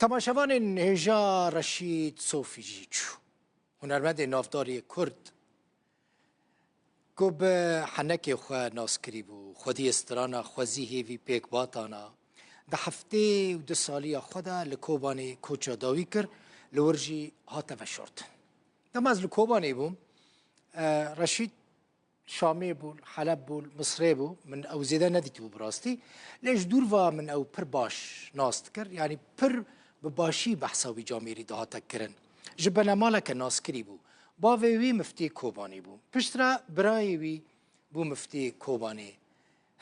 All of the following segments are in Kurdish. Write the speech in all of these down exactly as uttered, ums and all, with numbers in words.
Temaşevanên hêja Reşîd Sofî jî çû. Hunermendê navdarê Kurd ku bi henekê xwe nas kirî bû, xwediyê strana Xwezî Hêvî Pêk Batana, di heftê û du saliya xwe de li Kobanê koça dawî kir, li wir jî hate veşartin. Dema ez li Kobanê bûm, e, Reşîd Şamê bû, Heleb bû, Misrê bû, min ew zêde nedîtibû bi rastî. Lê ji dûr ve min ew pir baş nas dikir, yanî pir bi başî behsa wî camêrî dihate kirin. Ji benemaleke naskirî bû. Bavê wî miftiyê Kobanê bû. Piştre birayê wî bû miftiyê Kobanê.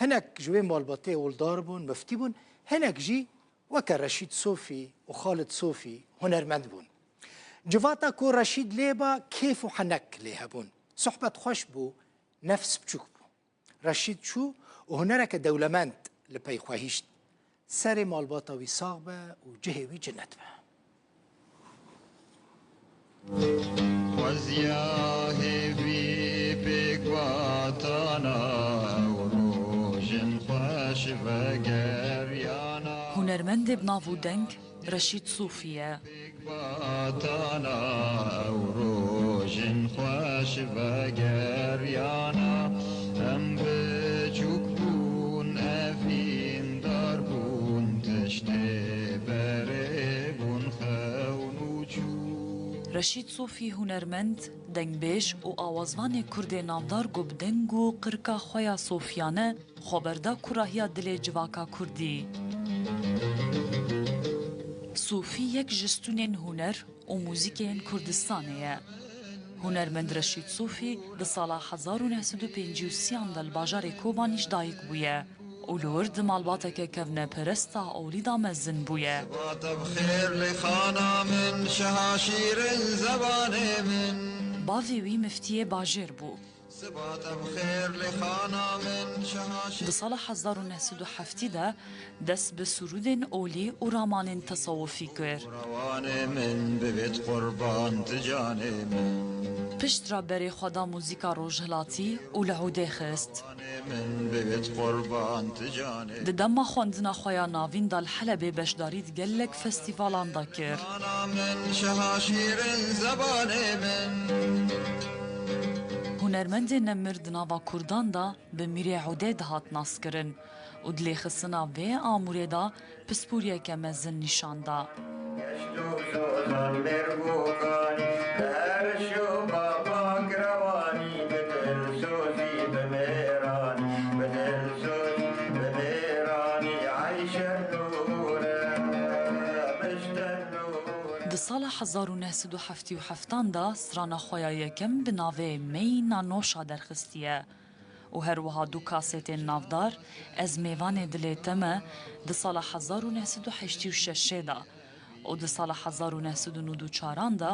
Hinek ji wê malbatê oldar bûn, miftî bûn, hinek jî weke Reşîd Sofî û Xalid Sofî hunermend bûn. Civata ku Reşîd lê ba kêf û henek lê hebûn. Sohbet xweş bû, nefs biçûk bû. Reşîd çû û hunereke dewlemend li pey xwe hişt. Serê malbata wî sax be û cihê wî cinet be. Xweziya hêvî pêk batana û rojin xweş vegeryana. Hunermendê bi nav û deng Reşîd Sofî ye. Batana ew rojin xweş vegeryana, em biçûk bûn, evîndar bûn, tiştê berê bûn xewn û çû. Reşîd Sofî hunermend, dengbêj û awazvanê Kurdê navdar ku bi deng û qirka xwe ya sofiyane xwe berda kurahiya dilê civaka Kurdî. Sofî yek ji stûnên huner û muzîkê yên Kurdistanê ye. Hunermend Reşîd Sofî di sala hezar û neh sed û pêncî û sêyan de li bajarê Kobanî ji dayik bûye û li wir di malbateke kevneperesta olî de mezin bûye. Sibate bi xêr lê xana min, şeha şîrin zebanê min. Bavê wî miftiyê bajêr bû. Sibate bi xêr lê xana min, şeha şîrin. Di sala hezar û neh sed û heftî de dest bi surûdên olî û ramanên tesewufî kir. Rewanê min bibêt qurban tu canê min. Pişt re berê xwe da muzîka rojhilatî û li ûdê xist. Rewanê min bibêt qurban tu canê. Di dema xwendina xwe ya navîn de li Helebê beşdarî di gelek festîvalan de kir. Ana min şeha şîrin zebanê min. Hunermendê nemir di nava Kurdan de bi Mîrê Udê dihat naskirin û di lêxistina vê amûrê de pispûriyeke mezin nîşan da. Geşt û sozan mêr û kanî, her şoba pakrewanî, bi dilsozî, bi mêranî, bi dilsozî, bi mêranî, Eyşe Nûre, Mişte Nûre. Di sala hezar û neh sed û heftê û heftan de strana xwe ya yekem bi navê Meyna Noşa derxistiye. û her wiha du kasetên navdar Ez mêvanê dilê te me di sala hezar û neh sed û heştê û şeş de û di sala hezar û neh sed û nod û çaran de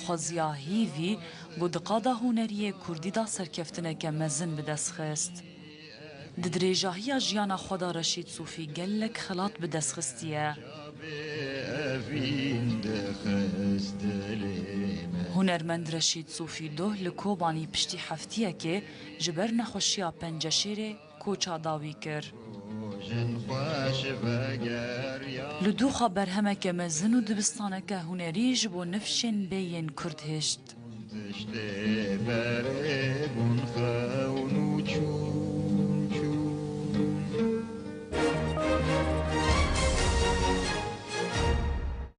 Xweziya Hîvî ku di qada huneriyê kurdî de serkeftineke mezin bi dest xist. Di dirêjahiya jiyana xwe de Reşîd Sofî gelek xelat bi dest xistiye. Evîn dixist dilê me. Hunermend Reşîd Sofî doh li Kobanî piştî heftiyekê ji ber nexweşiya penceşêrê koça dawî kir. Rojin xweş vegeriya. Li dûxa berhemeke mezin û dibistaneke hunerî ji bo nifşên bê yên Kurd hişt. Tiştê berê bûn xewn û çû.